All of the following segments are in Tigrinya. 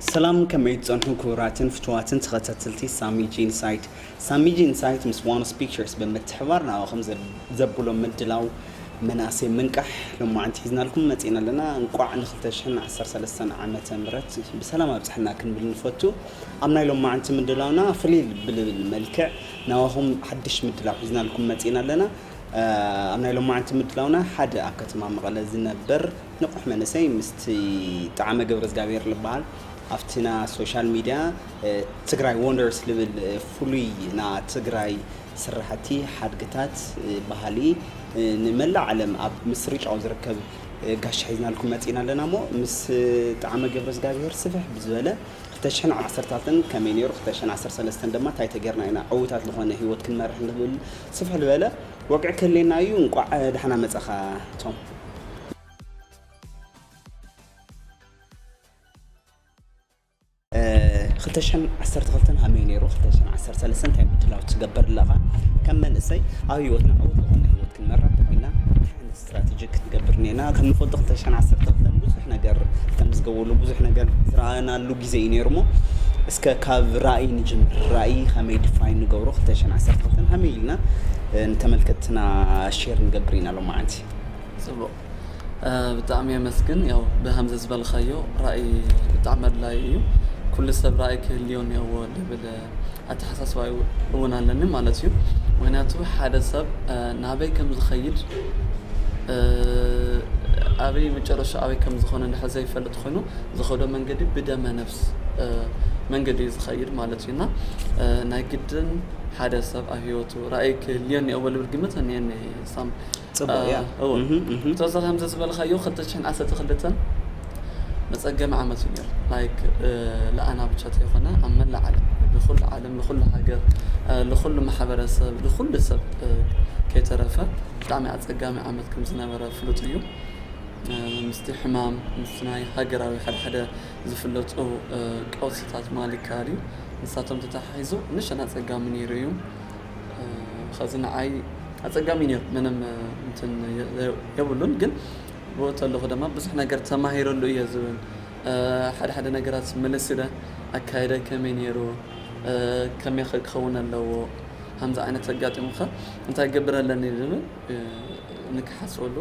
ሰላም፣ ከመይ ትጸንሑ ክቡራትን ፍቱዋትን ተኸታተልቲ ሳሚ ጂ ኢንሳይት? ሳሚ ጂ ኢንሳይት ምስ ዋኖስ ፒክቸርስ ብምትሕባር ንኣኹም ዘብ-፣ ዘብሎም ምድላው መናእሰይ ምንቃሕ ሎማዓንቲ ሒዝናልኩም መጺእና ኣለና። እንቋዕ ን ክልተ ሽሕን ዓሰርተ ሰለስተን ዓመተ ምህረት ብሰላም ኣብጽሐና ክንብል ንፈቱ። ኣብ ናይ ሎማዓንቲ ምድላውና ፍልይ ብልብል መልክዕ ናባኹም ሓድሽ ምድላው ሒዝናልኩም መጺእና ኣለና። ኣብ ናይ ሎማዓንቲ ምድላውና ሓደ ኣብ ከተማ መቐለ ዝነበር ንቑሕ መንእሰይ ምስቲ ጣዕመ ገብረዝጋብሔር ዝበሃል ኣብቲ ና ሶሻል ሚድያ ትግራይ ወንደርስ ልብል ፍሉይ ና ትግራይ ስራሕቲ ሓድግታት ባህሊ ንመላእ ዓለም ኣብ ምስርጫው ዝርከብ ጋሻ ሒዝናልኩም መፂና ኣለና። እሞ ምስ ጣዕመ ገብረዝጋብሔር ስፍሕ ብዝበለ ክልተ ሽሕን ዓሰርተታትን ከመይ ነይሩ፣ ክልተ ሽሕን ዓሰርተ ሰለስተን ድማ እንታይ ተገይርና ኢና ዕዉታት ዝኾነ ህይወት ክንመርሕ ንኽብል ስፍሕ ዝበለ ወግዒ ክህልየና እዩ። እንቋዕ ደሓና መጻኻ ቶም። እ፣ ክልተ ሽሕን ዓሰርተ ክልተን ሃመይ ነይሩ፣ ክልተ ሽሕን ዓሰርተ ሰለስተን እንታይ ምድላው ትገብር ኣለኻ? ከም መንእሰይ ኣብ ህይወትና ዕዉት ዝኾነ ህይወት ክንመርሕ እንተኾይና እንታይ ዓይነት ስትራቴጂ ክንገብር እኒአና? ከም ንፈልጦ ክልተ ሽሕን ዓሰርተ ክልተን ብዙሕ ነገር ዝተመዝገበሉ፣ ብዙሕ ነገር ዝረኣናሉ ግዜ እዩ ነይሩ። እሞ እስከ ካብ ራእይ ንጅምር። ራእይ ከመይ ዲፋይን ንገብሮ? ክልተ ሽሕን ዓሰርተ ክልተን ሃመይ ኢልና፣ እ፣ ንተመልከትና ሼር ንገብር ኢና ሎማዓንቲ። ጽቡቕ። እ፣ ብጣዕሚ የመስግን። ያው ብሃምዘ ዝበልካዮ ራእይ ብጣዕሚ ኣድላዪ እዩ። ኩሉ ሰብ ራእይ ክህልዮ እኒኦዎ ልብል ኣተሓሳስባ እውን ኣለኒ ማለት እዩ። ምክንያቱ ሓደ ሰብ፣ እ፣ ናበይ ከም ዝኸይድ፣ እ፣ ኣበይ መጨረሻ ኣበይ ከም ዝኾነ እንድሕር ዘይፈልጥ ኮይኑ ዝኸዶ መንገዲ ብደመ ነፍስ፣ እ፣ መንገዲ እዩ ዝኸይድ ማለት እዩ። እና፣ እ፣ ናይ ግድን ሓደ ሰብ ኣብ ህይወቱ ራእይ ክህልዮ እኒኦዎ ልብል ግምት እኒአኒ ሳም። ጽቡቕ፣ ያ። እ፣ እወ። እህ፣ እህ። ተወሳኺ ከምዚ ዝበልካዮ ክልተ ሽሕን ዓሰርተ ክልተን መጸገሚ ዓመት እዩ ነይሩ። ላይክ፣ እ፣ ለኣና ብቻ ተይኮነ ኣብ መላእ ዓለም፣ ንኹሉ ዓለም፣ ንኹሉ ሃገር፣ እ፣ ንኹሉ ማሕበረሰብ፣ ንኹሉ ሰብ፣ እ፣ ከይተረፈ ብጣዕሚ ኣጸጋሚ ዓመት ከም ዝነበረ ፍሉጥ እዩ። እ፣ ምስቲ ሕማም፣ ምስ ናይ ሃገራዊ ሓደ ሓደ ዝፍለጡ፣ እ፣ ቀውስታት ማለት ይከኣል እዩ። ንሳቶም ተተሓሒዙ ንእሽተን ኣጸጋሚ ነይሩ እዩ። እ፣ ኸዚ ንዓይ ኣጸጋሚ ነይሩ፣ ምንም፣ እ፣ እንትን የ-፣ የ-፣ የብሉን። ግን ብኡ ተለኹ ድማ ብዙሕ ነገር ተማሂረሉ እየ ዝብል፣ እ፣ ሓደ ሓደ ነገራት መለስ ኢለ ኣካይደ ከመይ ነይሩ፣ እ፣ ከመይ ኸ ክኸውን ኣለዎ፣ ከምዚ ዓይነት ኣጋጢሙኸ እንታይ ክገብር ኣለኒ ዝብል፣ እ፣ ንክሓስበሉ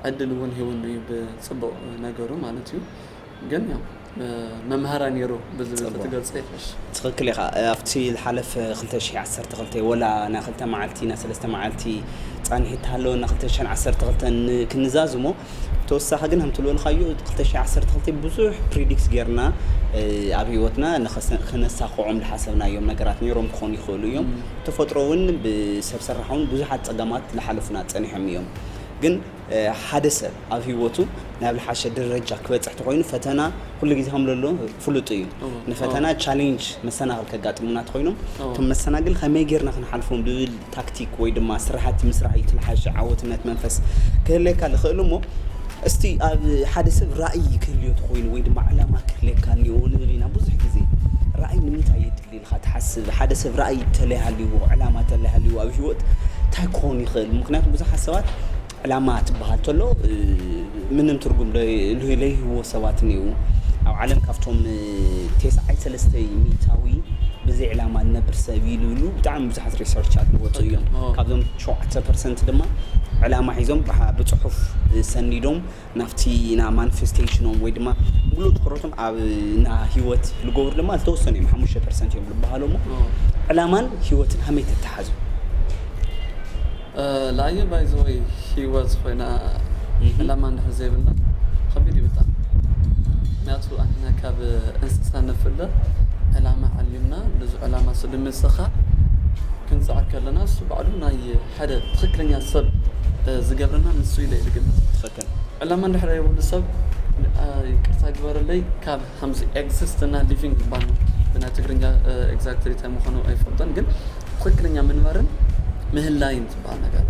ዕድል እውን ሂቡኒ እዩ ብጽቡቕ ነገሩ ማለት እዩ። ግን ያው፣ እ፣ መምሃራ ነይሩ ብዝብል ጽቡቕ። ተትገልጾ ይሕሽ። ትኽክል ኢኻ። ኣብቲ ዝሓለፈ ክልተ ሽሕን ዓሰርተ ክልተን ወላ ናይ ክልተ መዓልቲ፣ ናይ ሰለስተ መዓልቲ ጻንሒት ሃለወና ክልተ ሽሕን ዓሰርተ ክልተን ን-፣ ክንዛዝሞ፣ ተወሳኺ ግን ከም ትልበልካዮ ክልተ ሽሕን ዓሰርተ ክልተን ብዙሕ ፕሪዲክት ጌርና፣ እ፣ ኣብ ህይወትና ንኸስ-፣ ክነሳኽዖም ዝሓሰብናዮም ነገራት ነይሮም ክኾኑ ይኽእሉ እዮም። እም። ተፈጥሮ እውን ብሰብ ሰራሕ እውን ብዙሓት ጸገማት ዝሓለፉና ጸኒሖም እዮም። ግን፣ እ፣ ሓደ ሰብ ኣብ ህይወቱ ናብ ዝሓሸ ደረጃ ክበጽሕ ተኾይኑ ፈተና ኩሉ ግዜ ከም ዘሎ ፍሉጥ እዩ። እወ፣ ንፈተና እወ። ቻሌንጅ፣ መሰናኽል ከጋጥሙና ተኾይኖም፣ እወ። እቶም መሰናግል ከመይ ጌርና ክንሓልፎም ብብል ታክቲክ ወይ ድማ ስራሓት ምስራሕ እዩ እቲ ዝሓሸ ዓወትነት መንፈስ ክህልየካ ዝኽእል። እሞ እስቲ ኣብ ሓደ ሰብ ራእይ ክህልዮ ተኾይኑ ወይ ድማ ዕላማ ክህልየካ እኒኦ ንብል ኢና ብዙሕ ግዜ። ራእይ ንምንታይ የድሊ ኢልካ ትሓስብ? ሓደ ሰብ ራእይ ተለይሃልይዎ፣ ዕላማ ተለይሃልይዎ ኣብ ህይወት እንታይ ክኸውን ይኽእል? ምኽንያቱ ብዙሓት ሰባት ዕላማ ትበሃል ተሎ፣ እ፣ ምንም ትርጉም ለይ-፣ ለይ-፣ ለይህዎ ሰባት እኒአው። ኣብ ዓለም ካብቶም፣ እ፣ ተስዓይ ሰለስተ ሚእታዊ ብዘይ ዕላማ ዝነብር ሰብ እዩ ዝብሉ ብጣዕሚ ብዙሓት ሪሰርች ኣለዎ እዮም። ትኽክል። ኦ። ካብዞም ሸውዓተ ፐርሰንት ድማ ዕላማ ሒዞም ብሓ-፣ ብጽሑፍ፣ እ፣ ሰኒዶም ናብቲ ና ማኒፌስቴሽኖም ወይ ድማ ሙሉእ ትኹረቶም ኣብ ና ህይወት ዝገብሩ ድማ ዝተወሰኑ እዮም፣ ሓሙሽተ ፐርሰንት እዮም ዝበሃሉ። እሞ ኦ። ዕላማን ህይወትን ከመይ ተተሓዙ? እ፣ ላየ ባይ ዘ ወይ ህይወት ኮይና እህ። ዕላማ እንድሕር ዘይብልና ከቢድ እዩ ብጣዕሚ። ምክንያቱ ኣንሕና ካብ እንስሳ ንፍለ ዕላማ ዓሊምና፣ ነዚ ዕላማ ስለ ንምስኻዕ ክንጽዕር ከለና፣ እሱ ባዕሉ ናይ ሓደ ትኽክለኛ ሰብ፣ እ፣ ዝገብረና ንሱ ኢለ እየ ዝግምት። ትኽክል። ዕላማ እንድሕር የብሉ ሰብ፣ እ፣ ይቅርታ ግበረለይ፣ ካብ ከምዚ ኤግዚስት እና ሊቪንግ ዝበሃል ብናይ ትግርኛ፣ እ፣ ኤግዛክትሊ እንታይ ምዃኑ ኣይፈልጦን፣ ግን ትኽክለኛ ምንባርን ምህላይን ዝበሃል ነገር።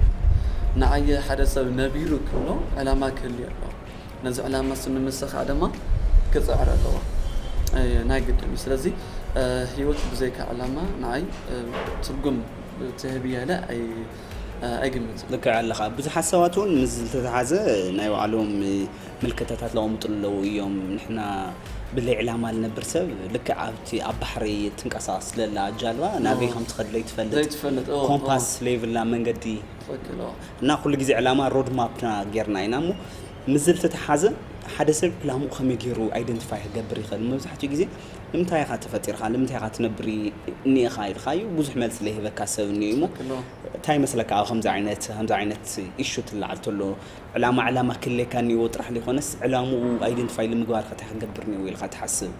ንዓየ ሓደ ሰብ ነቢሩ ክብሎ ዕላማ ክህልዮ ኣለዎ። ነዚ ዕላማ እሱ ንምስኻዕ ድማ ክጽዕር ኣለዎ። እ፣ ናይ ግድን እዩ። ስለዚ፣ እ፣ ህይወት ብዘይካ ዕላማ ንዓይ፣ እ፣ ትርጉም ትህብ እያ ኢለ ኣይ-፣ እ፣ ኣይግምትን። ልክዕ ኣለኻ። ብዙሓት ሰባት እውን ምስ ዝተተሓዘ ናይ ባዕሎም ምልከታታት ለቐምጡ ኣለዉ እዮም። ንሕና ብለይ ዕላማ ልነብር ሰብ ልክዕ ኣብቲ ኣብ ባሕሪ ትንቀሳቐስ ለላ ጃልባ ናበይ ከም ትኸድ ለይትፈልጥ ዘይትፈልጥ ኦ፣ ኦ። ኮምፓስ ለይብላ መንገዲ ትኽክል ኦ። እና ኩሉ ግዜ ዕላማ ሮድ ማፕና ጌርና ኢና እሞ ምስዚ ልተተሓዘ ሓደ ሰብ ዕላምኡ ከመይ ገይሩ ኣይደንቲፋይ ክገብር ይኽእል? መብዛሕትኡ ግዜ ንምንታይ ኢኻ ተፈጢርካ ንምንታይ ኢኻ ትነብር እኒኢኻ ኢልካዩ ብዙሕ መልሲ ለይህበካ ሰብ እኒኦ እሞ ትኽክል ኦ። እንታይ ይመስለካ ኣብ ከምዚ ዓይነት ከምዚ ዓይነት ኢሹ ትለዓል ተሎ ዕላማ ዕላማ ክልየካ እኒዎ ጥራሕ ዘይኮነስ ዕላምኡ ኣይደንቲፋይ ንምግባር ከ እንታይ ክገብር እኒዎ ኢልካ ትሓስብ?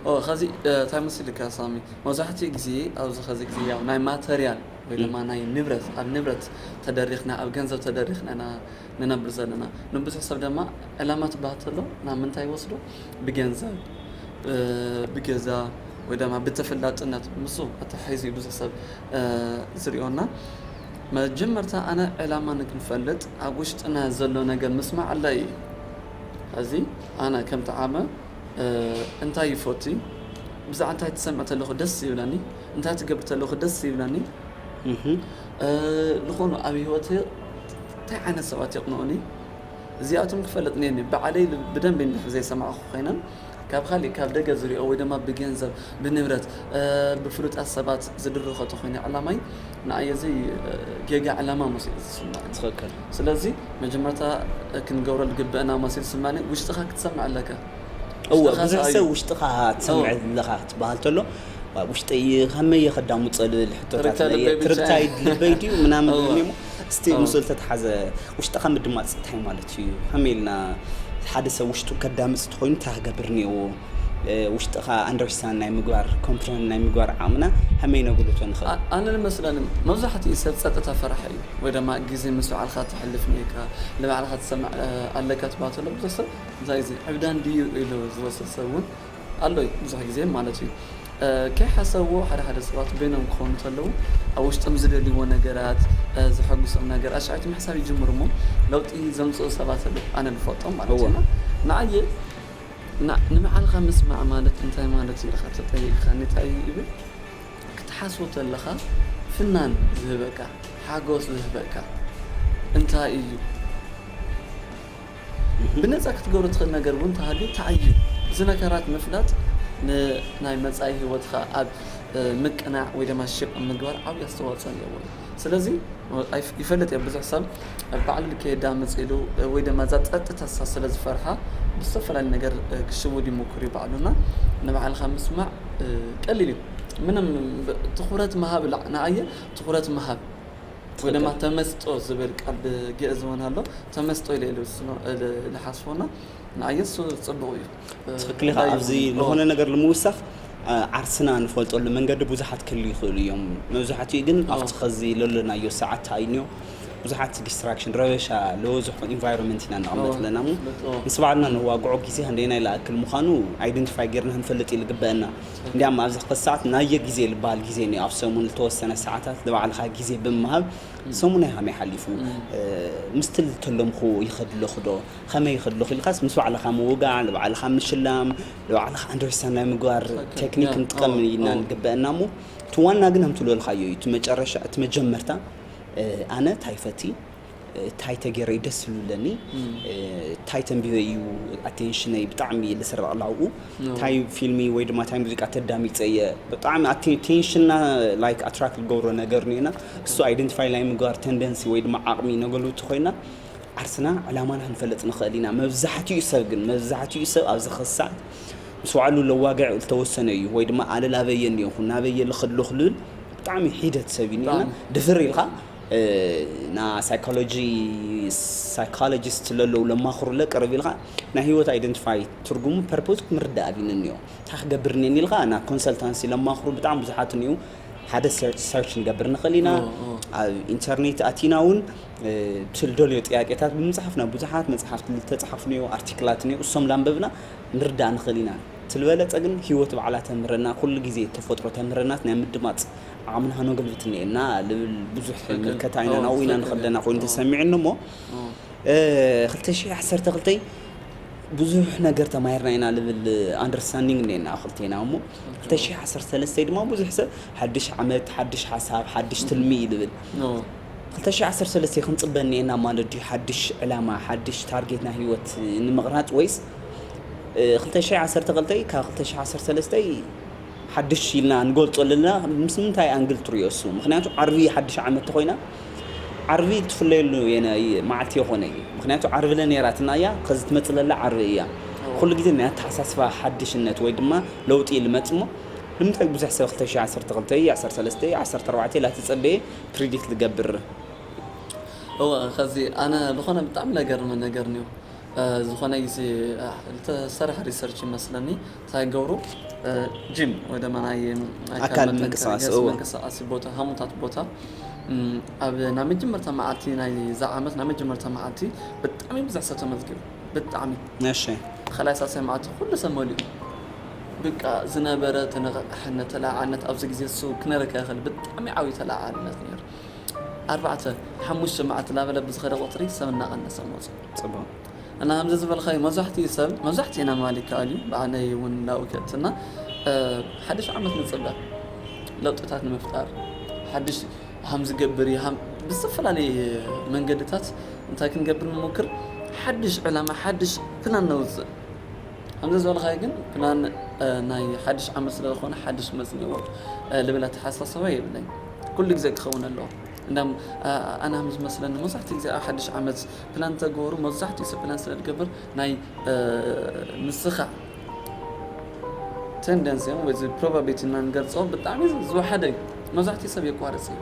ኦ ኸዚ እንታይ መሲልካ ሳሚ፣ መብዛሕትኡ ግዜ ኣብዚ ኸዚ ግዜ ያው ናይ ማተርያል ወይ ድማ ናይ ንብረት ኣብ ንብረት ተደሪኽና ኣብ ገንዘብ ተደሪኽና ኢና ንነብር ዘለና። ንብዙሕ ሰብ ድማ ዕላማ ትበሃል ተሎ ናብ ምንታይ ይወስዶ? ብገንዘብ፣ ብገዛ ወይ ድማ ብተፈላጥነት ምስኡ ኣተሓሒዙ እዩ ብዙሕ ሰብ ዝሪኦና። መጀመርታ ኣነ ዕላማ ንክንፈልጥ ኣብ ውሽጥና ዘሎ ነገር ምስማዕ ኣድላይ እዩ። ኸዚ ኣነ ከም ጠዓመ እንታይ ይፈቱ፣ ብዛዕባ እንታይ ትሰምዕ ተለኹ ደስ ይብለኒ፣ እንታይ ትገብር ተለኹ ደስ ይብለኒ፣ ዝኾኑ ኣብ ህይወት እንታይ ዓይነት ሰባት የቕንኡኒ፣ እዚኣቶም ክፈልጥ ነኒ። ባዕለይ ብደንብ እንድሕር ዘይሰማዕኹ ኮይነን ካብ ካሊእ ካብ ደገ ዝሪኦ ወይ ድማ ብገንዘብ ብንብረት ብፍሉጣት ሰባት ዝድርኸ ተኾይነ ዕላማይ ንኣየ እዚ ጌጋ ዕላማ መሲሉ ዝስማዕ። ትኽክል። ስለዚ መጀመርታ ክንገብሮ ዝግበአና መሲሉ ዝስማኒ ውሽጥኻ ክትሰምዕ ኣለካ። እወ ውሽጥኻ ብዙሕ እዩ። ሰብ ውሽጥኻ ትሰምዕ እወ። ኣለኻ ክትበሃል ተሎ ውሽጠይ ከመይ ከዳሙ ጸልል ሕቶታት ትርታ ለየ ልበይ ብቻ ትርታይ እዩ። ልበይ ድዩ ምናምን እወ። እሞ እስቲ እወ። ምስኡ ዝተተሓዘ ውሽጥኻ ምድማጽ እንታይ ማለት እዩ? ከመይ ኢልና ሓደ ሰብ ውሽጡ ከዳምጽ ተኾይኑ እንታይ ክገብር እኒኦዎ? ውሽጥኻ ኣንደርስታንድ ናይ ምግባር ኮምፕረንድ ናይ ምግባር ዓቕምና ከመይ ነጉልቶ ንኽእል? ኣነ ዝመስለኒ መብዛሕትኡ ሰብ ጸጥታ ፈራሕ እዩ ወይ ድማ ግዜ ምስ ባዕልኻ ተሕልፍ ኔካ ንባዕልኻ ትሰምዕ ኣለካ ትባተሎ ብዙሕ ሰብ እንታይ እዚ ዕብዳን ድዩ ኢሉ ዝወስድ ሰብ እውን ኣሎ እዩ ብዙሕ ግዜ ማለት እዩ። ከይሓሰብዎ ሓደ ሓደ ሰባት በይኖም ክኾኑ ተለዉ ኣብ ውሽጦም ዝደልይዎ ነገራት ዘሐጉሶም ነገር ኣሻዒት ምሕሳብ ይጅምሩ እሞ ለውጢ ዘምፅኡ ሰባት ኣለዉ ኣነ ዝፈልጦም ማለት እዩ። ንዓየ ንባዕልኻ ምስማዕ ማለት እንታይ ማለት እዩ ኢልካ ተጠይቅካ እንታይ እዩ ይብል ክትሓስቦ ተለኻ ፍናን ዝህበካ ሓጎስ ዝህበካ እንታይ እዩ? ብነፃ ክትገብሮ ትኽእል ነገር እውን ተሃልዩ እንታይ እዩ? እዚ ነገራት ምፍላጥ ንናይ መፃኢ ህይወትካ ኣብ ምቅናዕ ወይ ድማ ሽቕ ምግባር ዓብዪ ኣስተዋፅኦ ኣለዎ። ስለዚ ይፈልጥ እየ ብዙሕ ሰብ ባዕሉ ከየዳምፅ ኢሉ ወይ ድማ እዛ ፀጥታ እሳ ስለ ዝፈርሓ ብዝተፈላለዩ ነገር ክሽውድ ይምኩር እዩ ባዕሉና ንባዕልካ ምስማዕ ቀሊል እዩ ምንም ትኩረት ምሃብ ንኣየ ትኩረት ምሃብ ወይ ድማ ተመስጦ ዝብል ቃል ብግእዝ እውን ኣሎ ተመስጦ ኢለ ኢሉ ዝሓስቦና ንኣየ እሱ ፅቡቅ እዩ። ትኽክል ኢኻ። ኣብዚ ዝኾነ ነገር ንምውሳኽ ዓርስና ንፈልጠሉ መንገዲ ብዙሓት ክህሉ ይኽእሉ እዮም። መብዛሕትኡ ግን ኣብቲ ኸዚ ለለናዮ ሰዓት ተኣይንዮ ብዙሓት ዲስትራክሽን ረበሻ ለበዝሖ ኢንቫይሮንመንት ኢና ንቕመጥ ኣለና እሞ ምስ ባዕልና ነዋግዖ ግዜ ክንደየናይ ልኣክል ምዃኑ ኣይደንቲፋይ ጌርና ክንፈልጥ እዩ ዝግበአና። እንዲያም ኣብዚ ኸዚ ሰዓት ናየ ግዜ ዝበሃል ግዜ እኒኦ ኣብ ሰሙን ዝተወሰነ ሰዓታት ንባዕልኻ ግዜ ብምሃብ ሰሙናይ ከመይ ሓሊፉ? ምስቲ ልተለምኹ ይኸድ ኣለኹ ዶ? ከመይ ይኸድ ኣለኹ ኢልካስ ምስ ባዕልኻ ምውጋዕ፣ ንባዕልኻ ምሽላም፣ ንባዕልኻ ኣንደርስታንድ ናይ ምግባር ቴክኒክ ክንጥቀም ኢና ንግበአና እሞ እቲ ዋና ግን ከምቲ ዝበልካዮ እዩ። እቲ መጨረሻ እቲ መጀመርታ ኣነ ታይ ፈቲ ታይ ተገይረ እዩ ደስ ዝብለኒ ታይ ተንቢበ እዩ ኣቴንሽነይ ብጣዕሚ ልስረቕ ላብኡ ታይ ፊልሚ ወይ ድማ ታይ ሙዚቃ ተዳሚፀ እየ ብጣዕሚ ቴንሽንና ላይክ ኣትራክት ዝገብሮ ነገር እኒኦና እሱ ኣይደንቲፋይ ናይ ምግባር ተንደንሲ ወይ ድማ ዓቕሚ ነገሉ እንተኮይና ዓርስና ዕላማና ክንፈልጥ ንኽእል ኢና መብዛሕትኡ ሰብ ግን መብዛሕትኡ ሰብ ኣብዚ ኸሳዕ ምስ ባዕሉ ለዋግዕ ዝተወሰነ እዩ ወይ ድማ ኣነ ናበየ እኒኦኹ ናበየ ልኸድለኹ ልብል ብጣዕሚ ሒደት ሰብ እዩ እኒኦና ድፍር ኢልካ ና ሳይኮሎጂ ሳይኮሎጂስት ለለው ለማኽሩለ ቅርብ ኢልካ ናይ ህይወት ኣይደንቲፋይ ትርጉሙ ፐርፖዝ ምርዳእ ኣቢኒ እኒኦ እንታይ ክገብር እኒአኒ ኢልካ ና ኮንሰልታንሲ ለማኽሩ ብጣዕሚ ብዙሓት እኒኡ ሓደ ሰርች ንገብር ንኽእል ኢና ኣብ ኢንተርኔት ኣቲና እውን ትልደልዮ ጥያቄታት ብምፅሓፍና ብዙሓት መፅሓፍቲ ዝተፅሓፉ እኒኦ ኣርቲክላት እኒኦ እሶም ላንበብና ንርዳእ ንኽእል ኢና ትልበለፀ ግን ህይወት ባዕላ ተምህረና ኩሉ ግዜ ተፈጥሮ ተምህረናት ናይ ምድማፅ ዓቕምና ከነጎልብት እኒኤና ልብል ብዙሕ ምልከታ ኢና ናብኡ ኢና ንኸደና ኮይኑ ተሰሚዑኒ እሞ ክልተ ሽሕ ዓሰርተ ክልተ ብዙሕ ነገር ተማሂርና ኢና ልብል ኣንደርስታንዲንግ እኒኤና ክልቴና እሞ ክልተ ሽሕ ዓሰርተ ሰለስተ ድማ ብዙሕ ሰብ ሓድሽ ዓመት ሓድሽ ሓሳብ ሓድሽ ትልሚ እዩ ልብል ክልተ ሽሕ ዓሰርተ ሰለስተ ክንፅበ እኒኤና ማለት ድዩ ሓድሽ ዕላማ ሓድሽ ታርጌት ናይ ህይወት ንምቕራፅ ወይስ እ፣ ክልተ ሽሕ ዓሰርተ ክልተ ካብ ክልተ ሽሕ ዓሰርተ ሰለስተ ሓድሽ ኢልና ንገልጾ ኣለና። ምስ ምንታይ ኣንግል ትሪኦ እሱ? ምኽንያቱ ዓርቢ ሓድሽ ዓመት ተኾይና፣ ዓርቢ ትፍለየሉ የነ-፣ መዓልቲ የኾነ እዩ። ምኽንያቱ ዓርቢ ለነይራትና እያ፣ ከዚ ትመጽእ ለላ ዓርቢ እያ። ኩሉ ግዜ ናይ ኣተሓሳስባ ሓድሽነት ወይ ድማ ለውጢ ልመጽ እሞ፣ ንምንታይ ብዙሕ ሰብ ክልተ ሽሕ ዓሰርተ ክልተ፣ ዓሰርተ ሰለስተ፣ ዓሰርተ ኣርባዕተ ኢላ ትጸበየ ፕሪዲክት ልገብር? እወ፣ ከዚ ኣነ ዝኾነ ብጣዕሚ ለገርመ ነገር እኒኦ። እ፣ ዝኾነ ግዜ፣ እ፣ ዝተሰርሐ ሪሰርች ይመስለኒ፣ እንታይ ገብሩ፣ እ፣ ጂም ወይ ድማ ናይ ኣካል ኣካል መጠንከሪ ምንቅስቃስ፣ ገጽ እወ። መንቀሳቐሲ ቦታ፣ ሃሙታት ቦታ፣ እም፣ ኣብ ናይ መጀመርታ መዓልቲ ናይ እዛ ዓመት ናይ መጀመርታ መዓልቲ ብጣዕሚ ብዙሕ ሰብ ተመዝጊቡ። ብጣዕሚ። እሺ። ካልኣይ ሳልሳይ መዓልቲ ኩሉ ሰብ መሊኡ። በቃ ዝነበረ ተነቓቓሕነት፣ ተለዓዓልነት ኣብዚ ግዜ እሱ ክነረካ ይኽእል። ብጣዕሚ ዓብዪ ተለዓዓልነት ነይሩ። ኣርባዕተ፣ ሓሙሽተ መዓልቲ እናበለ ብዝኸደ ቁፅሪ ሰብ እናቐነሰ መፁ። ፅቡቕ። እና ከምዚ ዝበልካዮ መብዛሕትኡ ሰብ፣ መብዛሕትኡ ኢና ምባል ይከኣል እዩ፣ ብዓነይ እውን እንዳውከትና፣ እ፣ ሓድሽ ዓመት ንፅበ ለውጥታት ንምፍጣር፣ ሓድሽ ሃም ዝገብር እዩ፣ ሃም ብዝተፈላለየ መንገድታት እንታይ ክንገብር ንሞክር፣ ሓድሽ ዕላማ፣ ሓድሽ ፕላን ነውፅእ። ከምዚ ዝበልካዮ ግን ፕላን፣ እ፣ ናይ ሓድሽ ዓመት ስለ ዝኾነ ሓድሽ ክመጽእ እኒአዎ፣ እ፣ ልብል ኣተሓሳስባ የብለይን። ኩሉ ግዜ ክኸውን ኣለዎ። እንዳም፣ እ፣ ኣነ ከም ዝመስለኒ መብዛሕትኡ ግዜ ኣብ ሓድሽ ዓመት ፕላን ተገብሩ፣ መብዛሕትኡ ሰብ ፕላን ስለ ዝገብር ናይ፣ እ፣ ምስኻዕ ቴንደንሲ ወይ እዚ ፕሮባቢሊቲ እና ንገልጾ ብጣዕሚ ዝወሓደ እዩ። መብዛሕትኡ ሰብ የቋርጽ እዩ።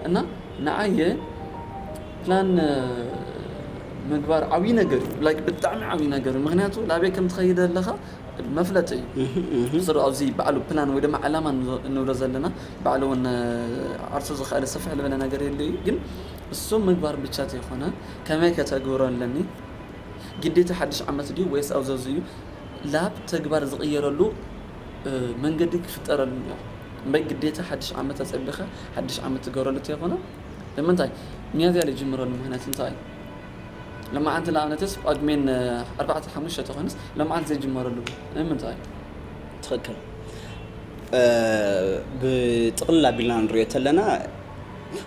እና ንዓየ ፕላን፣ እ፣ ምግባር ዓብዪ ነገር እዩ። ላይክ ብጣዕሚ ዓብዪ ነገር እዩ። ምኽንያቱ ላበይ ከም ትኸይድ ኣለኻ መፍለጢ እዩ። እህ፣ እህ። ብስሩ ኣብዚ ባዕሉ ፕላን ወይ ድማ ዕላማ ንብሎ፣ ንብሎ ዘለና ባዕሉ እውን ዓርሱ ዝኸኣለ ስፍሕ ዝበለ ነገር የለ እዩ። ግን እሱ ምግባር ብቻ ዘይኮነ ከመይ ከተግብሮ ኣለኒ፣ ግዴታ ሓድሽ ዓመት ድዩ ወይስ ኣብ ዘዝዩ ላብ ተግባር ዝቕየረሉ፣ እ፣ መንገዲ ክፍጠረሉ እኒኦ። እምበይ ግዴታ ሓድሽ ዓመት ኣጸቢኻ ሓድሽ ዓመት ትገብረሉ እንተይኮነ፣ ንምንታይ ሚያዝያ ዝጅምረሉ ምኽንያት እንታይ እዩ? ለማዓንቲ ንኣብነትስ ጳጉሜን፣ እ፣ ኣርባዕተ ሓሙሽተ ተኾይኑስ ለማዓንቲ ዘይጅመረሉ ንምንታይ? ትኽክል። እ፣ ብጥቕልል ኣቢልና ንሪኦ ተለና፣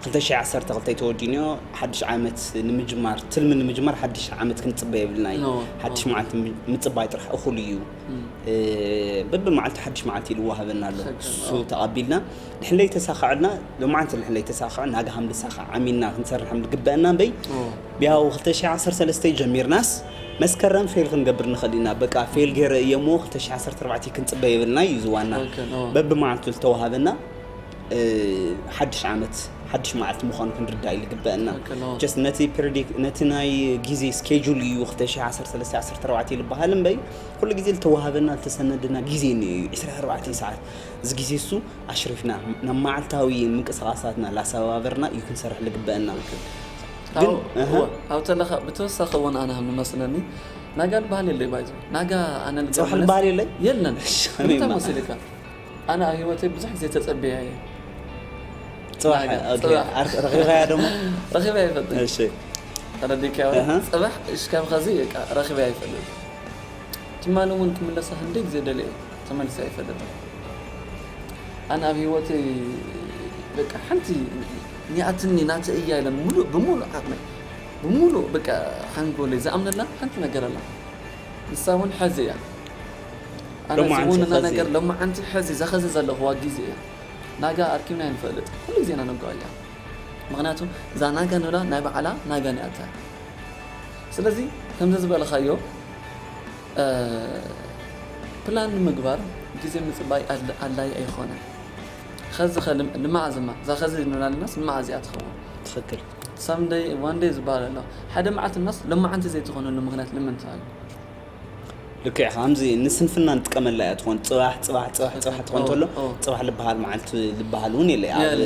ክልተ ሽሕ ዓሰርተ ክልተ ተወዲንዮ፣ ሓድሽ ዓመት ንምጅማር፣ ትልሚ ንምጅማር ሓድሽ ዓመት ክንጽበ የብልና እዩ። ኖ፣ ሓድሽ ኖ። መዓልቲ ም-፣ ምጽባይ ጥራሕ እኹል እዩ። እም። እ፣ በብመዓልቲ ሓድሽ መዓልቲ ኢሉ ይወሃበና ኣሎ። ትኽክል፣ እሱ ኦ። ተቐቢልና፣ ድሕን ለይተሳኻዕልና፣ ሎማዓንቲ ድሕን ለይተሳኻዕ፣ ናጋ ሃም ልሳኻዕ ዓሚና ክንሰርሕ ከም ዝግበአና እምበይ፣ ኦ። ብያው ክልተ ሽሕ ዓሰርተ ሰለስተ ጀሚርናስ፣ መስከረም ፌል ክንገብር ንኽእል ኢና። በቃ ፌል ገይረ እየ እሞ ክልተ ሽሕ ዓሰርተ ኣርባዕተ ክንጽበ የብልና እዩ ዝዋና። ትኽክል፣ ኦ። በብመዓልቱ ዝተዋሃበና፣ እ፣ ሓድሽ ዓመት፣ ሓድሽ መዓልቲ ምዃኑ ክንርዳእ እዩ ዝግበአና። ትኽክል፣ ኦ። ጀስት ነቲ ፕሪዲክ-፣ ነቲ ናይ ግዜ ስኬጁል እዩ ክልተ ሽሕ ዓሰርተ ሰለስተ ዓሰርተ ኣርባዕተ ዝበሃል እምበይ፣ ኩሉ ግዜ ዝተዋሃበና፣ ዝተሰነደና ግዜ እኒኦ እዩ፣ ዕስራ ኣርባዕተ ሰዓት። እዚ ግዜ እሱ ኣሽሪፍና፣ ናብ መዓልታዊ ምንቅስቓሳትና ላሰባበርና እዩ ክንሰርሕ ዝግበአና። ግን፣ ኣብ፣ እህ። እወ፣ ኣብ ተለኻ፣ ብተወሳኺ እውን ኣነ ከም ዝመስለኒ፣ ናጋ ዝበሃል የለይ ባይዞ። ናጋ ኣነ ጽባሕ ልገርመለስ ዝበሃል የለይ? የለን። እሺ፣ እንታይ ከመይማ? መሲልካ? ኣነ ኣብ ህይወተይ ብዙሕ ግዜ ተጸቢያ እየ። ጽባሕ፣ ናጋ፣ ኦኬ። ጽባሕ። ኣር-፣ ረኺብካያ ደሞ? ረኺበ ኣይፈልጥን። እሺ። ተረዲእካዮ? ኣሃ። ጽባሕ፣ እሽ፣ ካብ ኸዚ፣ በቃ፣ ረኺበ ኣይፈልጥን። ትማሊ እውን ክምለሳ ክንደይ ግዜ ደልየ፣ ተመሊሰ ኣይፈልጥን። ኣነ ኣብ ህይወተይ፣ በቃ፣ ሓንቲ እኒኣትኒ፣ ናተይ እያ ኢለ፣ ሙሉእ፣ ብምሉእ ዓቕመይ፣ ብምሉእ፣ በቃ፣ ሓንጎለይ ዝኣምነላ ሓንቲ ነገር ኣላ። ንሳ እውን ሐዚ እያ። ኣነ ሎማዓንቲ ዝውንና ሐዚ። ነገር ሎማዓንቲ ሐዚ፣ እዛ ኸዚ ዘለኽዋ ግዜ እያ። ናጋ ኣርኪብና ኣይንፈልጥ። ኩሉ ግዜ ኢና ነጓዓያ። ምኽንያቱ እዛ ናጋ ንብላ ናይ ባዕላ ናጋ እኒኣታ። ስለዚ ከምዚ ዝበልኻዮ፣ እ፣ ፕላን ንምግባር ግዜ ምጽባይ ኣድል-፣ ኣድላዪ ኣይኾነን። ኸዚ ኸ ልም-፣ ልመዓዝ እማ፣ እዛ ኸዚ ንብላ ኣለናስ ልመዓዝ እያ ትኸውን? ትኽክል። ሳምደይ፣ ዋን ደይ ዝበሃል ኣሎ። ሓደ መዓልቲ እናስ ሎማዓንቲ ዘይትኾነሉ ምኽንያት ንምንታይ እዩ? ልክዕ፣ ከምዚ ንስንፍና ንጥቀመላ እያ ትኾን። ጽባሕ፣ ጽባሕ፣ ጽባሕ፣ ጽባሕ ትኾን ኦ፣ ተሎ፣ ኦ። ጽባሕ ልበሃል መዓልቲ ልበሃል እውን የለ። ኣብ፣ የለ።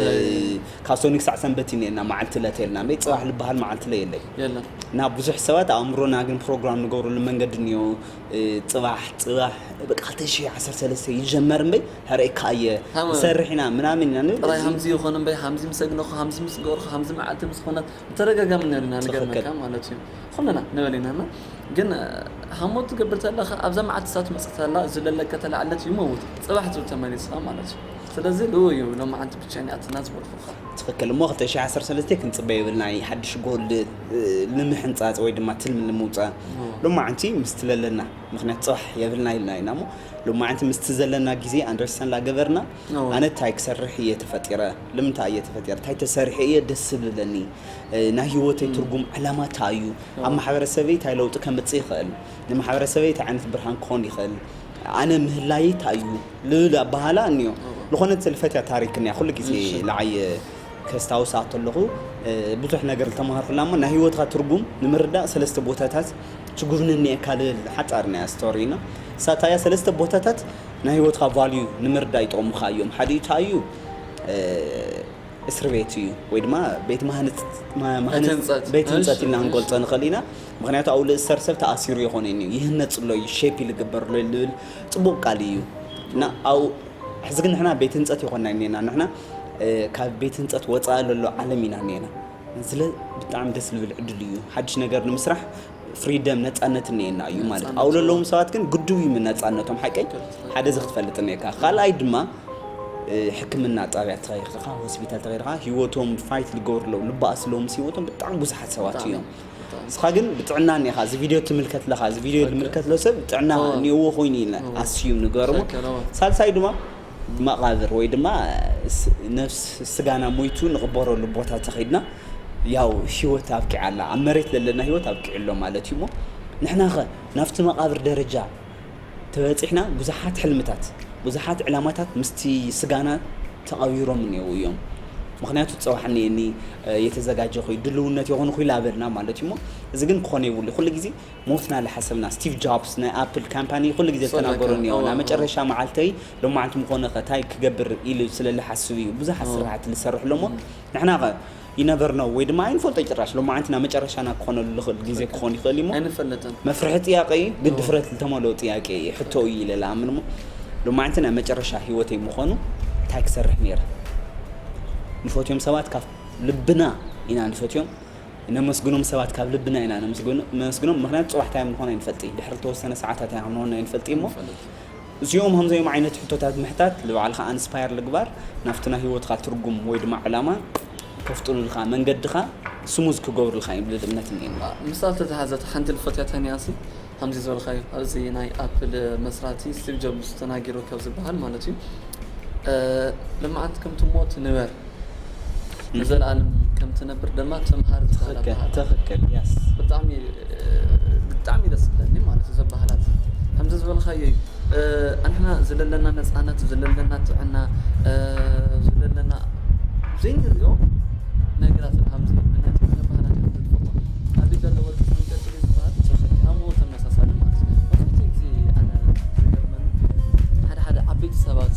ካብ ሰኑይ ክሳዕ ሰንበት እዩ ነና መዓልቲ ዕለት የልና። እምበይ ጽባሕ ልበሃል መዓልቲ ዕለት የለ። የለን። እና ብዙሕ ሰባት ኣእምሮና ግን ፕሮግራም ንገብረሉ መንገዲ እኒኦ። እ፣ ጽባሕ፣ ጽባሕ፣ በቃ፣ ክልተ ሽሕ ዓሰርተ ሰለስተ ይጀመር እምበይ፣ ሕረይ ካየ፣ ሃመ። ንሰርሕ ኢና፣ ምናምን ኢና ንብል። ጥራይ እዚ ሃምዚ ይኾን እምበይ፣ ሃምዚ ምስ ኣግነኹ፣ ሃምዚ ምስ ገበርኩ፣ ሃምዚ መዓልቲ ምስ ኾነት፣ ብተደጋጋሚ ነርና ንገርመካ ትኽክል። ማለት እዩ። ኩልና ንበል ኢና እና፣ ግን፣ እ፣ ሃሞ ትገብር ተለኻ ኣብዛ መዓልቲ እሳ ትመጽእ ተላ ዝለለካ ተላዕለት ይመውት ጽባሕ ትብል ተመሊስኻ ማለት እዩ። ስለዚ ልኡ እዩ ሎማዓንቲ ብቻ እኒኣትና ዝበልኩኻ። ትኽክል። እሞ ክልተ ሺሕ ዓሰርተ ሰለስተ ክንጽበ የብልና፣ ሓድሽ ጎል ንምሕንጻጽ ወይ ድማ ትልሚ ንምውጻእ ሎማዓንቲ ምስቲ ለለና ምክንያት ጽባሕ የብልና ኢልና ኢና። እሞ ሎማዓንቲ ምስቲ ዘለና ግዜ ኣንደርስታንድ ላገበርና ኣነ እንታይ ክሰርሕ እየ ተፈጢረ፣ ልምንታይ እየ ተፈጢረ፣ እንታይ ተሰሪሐ እየ ደስ ዝብለኒ፣ ናይ ህይወተይ ትርጉም ዕላማ እንታይ እዩ፣ ኣብ ማሕበረሰበይ እንታይ ለውጢ ከምፅእ ይኽእል፣ ንማሕበረሰበይ እንታይ ዓይነት ብርሃን ክኾን ይኽእል፣ ኣነ ምህላየይ እንታይ እዩ ልብል ኣባህላ እኒኦ። ዝኾነት ዝፈትያ ታሪክ እኒኣ ኩሉ ግዜ ንዓይ ከስታውሳ ከለኹ ብዙሕ ነገር ዝተምሃርኩላ እሞ ናይ ህይወትካ ትርጉም ንምርዳእ ሰለስተ ቦታታት ትጉብንኒ እካ ልብል ሓፃር ናይ ስቶሪ ኢና። እሳታ እያ ሰለስተ ቦታታት ናይ ህይወትካ ቫልዩ ንምርዳእ ይጠቕሙካ እዮም። ሓደ እዩ እንታይ እዩ እስር ቤት እዩ ወይ ድማ ቤት ማህንፅ ማህንፅ- ቤት ህንፀት። ቤት ህንፀት እሺ፣ ኢልና እሺ። ክንገልፆ ንኽእል ኢና። ምክንያቱ ኣብኡ ልእሰር ሰብ ተኣሲሩ ይኾነ እዩ ይህነፅ ኣሎ እዩ ሼፕ ልግበር ኣሎ ልብል ፅቡቅ ቃል እዩ። እና ኣብኡ ሕዚ ግን ንሕና ቤት ህንፀት ይኾና እኒና ንሕና ካብ ቤት ህንፀት ወፃኢ ለሎ ዓለም ኢና እኒና። ስለ ብጣዕሚ ደስ ልብል ዕድል እዩ ሓድሽ ነገር ንምስራሕ ፍሪደም ነፃነት እኒኤና እዩ ማለት። ኣብኡ ለለዎም ሰባት ግን ግድብ እዩ ነፃነቶም ሓቀይ ሓደ እዚ ክትፈልጥ እኒካ። ካልኣይ ድማ ሕክምና ጣብያ ተኸይድካ ሆስፒታል ተኸይድካ ህይወቶም ፋይት ልገብሩ ኣለዉ ልባኣስ ኣለዎም ምስ ህይወቶም ብጣዕሚ ብዙሓት ሰባት እዮም። ንስኻ ግን ብጥዕና እኒኻ እዚ ቪድዮ ትምልከት ኣለኻ እዚ ቪድዮ ልምልከት ለ ሰብ ጥዕና እኒእዎ ኮይኑ ኢልና ኣስዩም ንገርሞ። ሳልሳይ ድማ መቓብር ወይ ድማ ነፍስ ስጋና ሞይቱ ንቕበረሉ ቦታ ተኸይድና ያው ህይወት ኣብቂዓ ኣላ ኣብ መሬት ለለና ህይወት ኣብቂዑ ኣሎ ማለት እዩ። እሞ ንሕናኸ ናብቲ መቓብር ደረጃ ተበፂሕና ብዙሓት ሕልምታት ብዙሓት ዕላማታት ምስቲ ስጋና ተቐቢሮም እኒአው እዮም። ምክንያቱ ፀባሕ እኒአኒ የተዘጋጀ ኮይ ድልውነት የኾንኩ ኢላ በልና ማለት እዩ። እሞ እዚ ግን ክኾነ የብሉ ኩሉ ግዜ ሞትና ለሓሰብና ስቲቭ ጆብስ ናይ ኣፕል ካምፓኒ ኩሉ ግዜ ዝተናገሩ እኒኦ ናብ መጨረሻ መዓልተይ ሎማዓንቲ ምኾነ ከ ታይ ክገብር ኢሉ ስለ ልሓስብ እዩ ብዙሓት ስራሕቲ ዝሰርሕ ሎሞ ንሕና ኸ ይነበር ነው ወይ ድማ ኣይንፈልጦ ጭራሽ ሎማዓንቲ ናብ መጨረሻና ክኾነሉ ዝኽእል ግዜ ክኾን ይኽእል እሞ ኣይንፈልጥን። መፍርሒ ጥያቄ እዩ ግን ድፍረት ዝተመልኦ ጥያቄ እዩ ሕቶ እዩ ኢለ ለኣምን እሞ ሎማዓንቲ ናይ መጨረሻ ህይወተይ ምኾኑ እንታይ ክሰርሕ ነይረ ንፈትዮም ሰባት ካብ ልብና ኢና ንፈትዮም ነመስግኖም ሰባት ካብ ልብና ኢና ነመስግኖም ምክንያቱ ፅባሕ እንታይ ምኾኑ ኣይንፈልጥ እዩ ድሕሪ ዝተወሰነ ሰዓታት ኢና ክንኾን ኣይንፈልጥ እሞ እዚኦም ከምዚኦም ዓይነት ሕቶታት ምሕታት ንባዕልኻ ኣንስፓየር ልግባር ናብቲ ናይ ህይወትካ ትርጉም ወይ ድማ ዕላማ ከፍጥሩልካ መንገድኻ ስሙዝ ክገብሩልካ እዮም ልብል እምነት እኒኤኒ። ምስኣ ዝተተሓዘት ሓንቲ ልፈትያ ተኒኣሲ ከምዚ ዝበልካዮ ኣብዚ ናይ ኣፕል መስራቲ ስቲቭ ጆብስ ተናጊሩ ካብ ዝበሃል ማለት እዩ ልምዓት ከም ትሞት ንበር ንዘለኣለም ከም ትነብር ድማ ተምሃር ዝበሃል ትኽክል ኣበሃህላ ትኽክል yes ብጣዕሚ ብጣዕሚ ደስ ዝብለኒ ማለት እዩ ዘበሃላት ከምዚ ዝበልካዮ እዩ ኣንሕና ዝለለና ነፃነት ዝለለና ጥዕና ዝለለና ዘይንሪኦ ነገራት ኣብዚ ብናይ ትግርኛ ባህልና ከም ንፈልጦ ኣብ ኢድ ዘሎ ወርቂ ፈንቀል እዩ ዝበሃል ትኽክል ከምኡ ተመሳሳሊ ማለት እዩ መብዛሕትኡ ግዜ ኣነ ዝገርመኒ ሓደ ሓደ ዓበይቲ ሰባት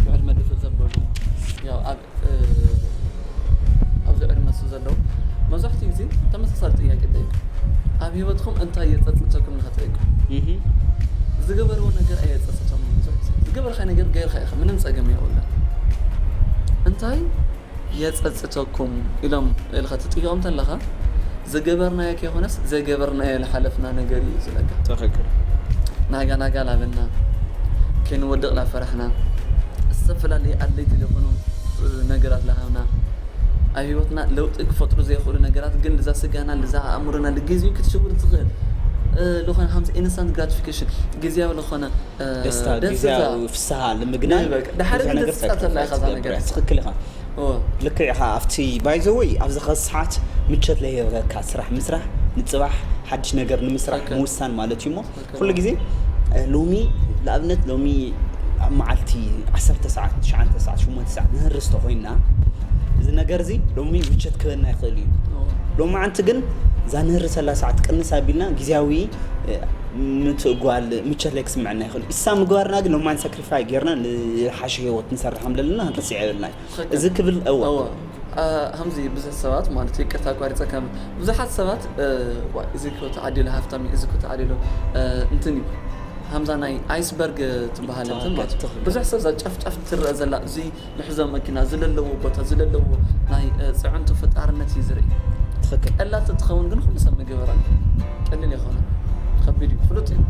ብዕድመ ድፍእ ዘበሉ ያው ኣብ ኣብዚ ዕድመ እሱ ዘለዉ መብዛሕትኡ ግዜ ተመሳሳሊ ጥያቄ ይጠይቁ። ኣብ ህይወትኩም እንታይ የፀፅተኩም ኢኻ ትጠይቁ። ዝገበርዎ ነገር ኣየፀፅቶም ብዙሕ ግዜ ዝገበርካ ነገር ገይርካ ኢኻ ምንም ፀገም የብሉን። እንታይ የፀፅተኩም ኢሎም ኢልካ ትጥይቆም ተለኻ ዝገበርናዮ ከይኮነስ ዘይገበርናዮ ዝሓለፍና ነገር እዩ ዝብለካ። ትኽክል። ናጋ ናጋ ላበልና ከይንወድቕ ላፈራሕና ዝተፈላለዩ ኣድለይቲ ዝኾኑ ነገራት ለሃብና ኣብ ህይወትና ለውጢ ክፈጥሩ ዘይኽእሉ ነገራት ግን ልዛ ስጋና ልዛ ኣእምሮና ልግዜኡ ክትሽውር ትኽእል ዝኾነ ከምዚ ኢንስታንት ግራቲፊኬሽን ግዜያዊ ዝኾነ ደስታ ግዜያዊ ፍስሃ ንምግናይ ድሓደ ግን ተፅፀተላ ኢኻ ዛ ነገር ትኽክል ኢኻ። ልክዕ ኢኻ ኣብቲ ባይዘወይ ኣብዚ ኸዚ ሰዓት ምቸት ለይህበካ ስራሕ ምስራሕ ንፅባሕ ሓድሽ ነገር ንምስራሕ ምውሳን ማለት እዩ እሞ ኩሉ ግዜ ሎሚ ንኣብነት ሎሚ ኣብ መዓልቲ ዓሰርተ ሰዓት ትሽዓተ ሰዓት ሸሞንተ ሰዓት ንህርስ ተኾይንና እዚ ነገር እዚ ሎሚ ምቸት ክህበና ይኽእል እዩ። ሎማዓንቲ ግን እዛ ንህርሰላ ሰዓት ቅንስ ኣቢልና ግዜያዊ ምትእጓል ምቸት ለይ ክስምዐና ይኽእል እዩ። እሳ ምግባርና ግን ሎማዓንቲ ሳክሪፋይ ጌርና ንሓሸ ህይወት ንሰርሕ ከም ዘለና ክንርስዕ የብልና እዩ። እዚ ክብል እወ ከምዚ ብዙሕ ሰባት ማለት ይቅርታ ኣቋሪፀ ከም ብዙሓት ሰባት እዚ እኮ ተዓዲሉ ሃፍታም እዩ እዚ እኮ ተዓዲሉ እንትን እዩ ከምዛ ናይ ኣይስበርግ ትበሃል እንትን ማለት ብዙሕ ሰብ እዛ ጫፍ ጫፍ ትረአ ዘላ እዚ ንሕዞ መኪና ዝለለዎ ቦታ ዝለለዎ ናይ ፅዕንቱ ፈጣርነት እዩ ዝርኢ ትኽክል ቀላል ተትኸውን ግን ኩሉ ሰብ ምግበራ ቀሊል ይኾነ ከቢድ እዩ፣ ፍሉጥ እዩ።